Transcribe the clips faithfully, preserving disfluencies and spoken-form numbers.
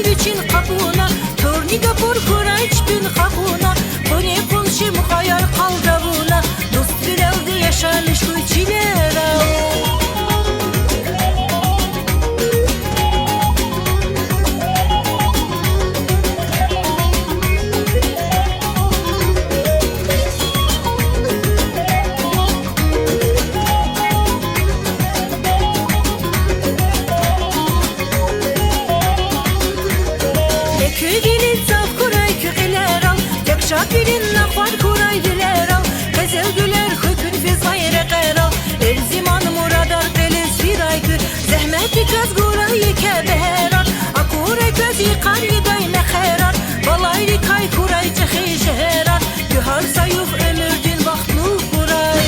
вичин къапуна, турни гапур хьурай чпин къакъуна, къуни къунши мукьваяр къалди авуна, дуствилелди яшамиш хьуй чилерал. Экуь вили цав хьурай куь кьилерал, тек ша пирин накъвар хьурай вилерал, къизилгуьлер хьуй куьн физвай рекьерал, Эльзиман мурадар кьилиз фирай куь, зегьметдиказ гурай еке бегьерар, акурай квез йикъар ийидай мехъерар, балайрикай хьурай чӀехи шегьерар, куь гьар са югъ уьмуьрдин бахтлу хьурай.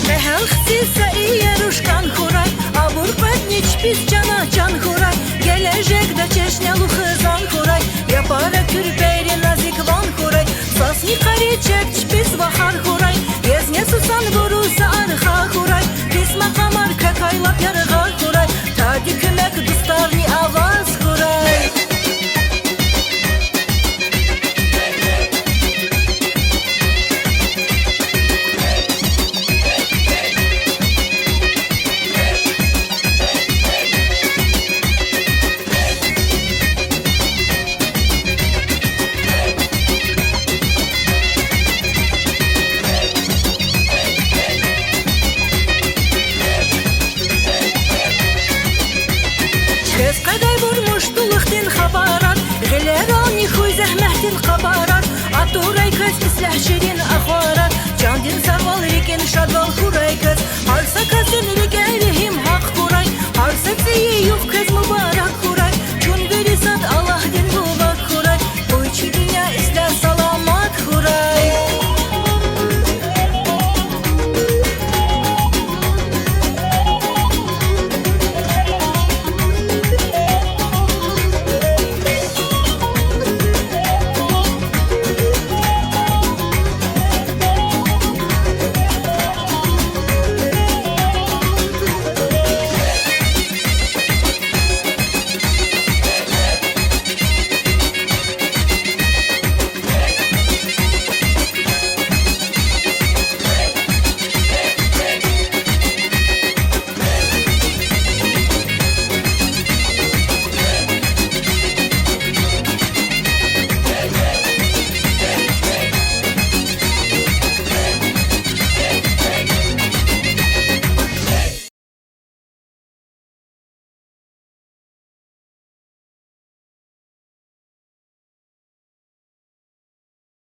Кьегьал хциз са иер руш кӀан хьурай, абур кьведни чпиз чана чан хьурай, гележегда чешне лугьуз ван хьурай, япара куь рпери назик ван хьурай, сасни къари чеб чпиз вахар хьурай, езне сусанбуруз са арха хьурай, пис макьамар квекай лап яргъа хьурай, тади куьмек дустарни аваз хьурай. Квез къведайбур муштулухдин хабарар, гъилерални хьуй зегьметдин къабарар, атурай квез ислягь ширин ахварар, чандин сагъвал, рикӀин шадвал,